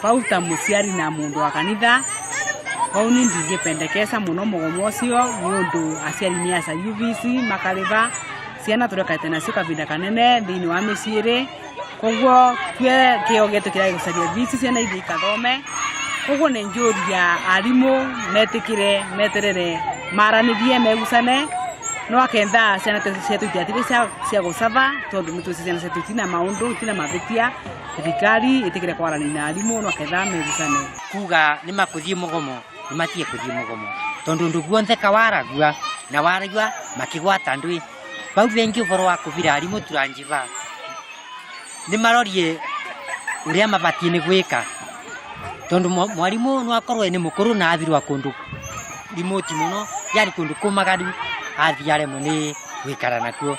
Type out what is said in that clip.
Vau ta muciari na mundu wa kanitha vau ni ndingipendekesa muno mugomo ucio ni undu aciari ni acariu fees makariva ciana turekete nacio kavinda kanene thiini wa miciiri. Koguo tue kio gitu kiria gucaria fees ciana ithii ikathome. Koguo ni njuria arimu metikire meterere maranirie megucane no akentha ciana cietu itiatire cia gucaba tondu ni twisi ciana cietu itina maundu itina mavitia. Thirikari itikire kwarania na arimu no aketha megucane. Kuga ni makuthie mugomo ni matie kuthie mugomo tondu ndu guonthe kawaragua na waragua makigwata ndui bau bengi uvoro wa kuvira arimu turanjiva ni marorie uria mabatie ni gwika tondu mwarimu no akorwo ni mukuru na athirwa kundu rimoti muno yani kundu kumagaru athi aremwo ni gwikara nakuo.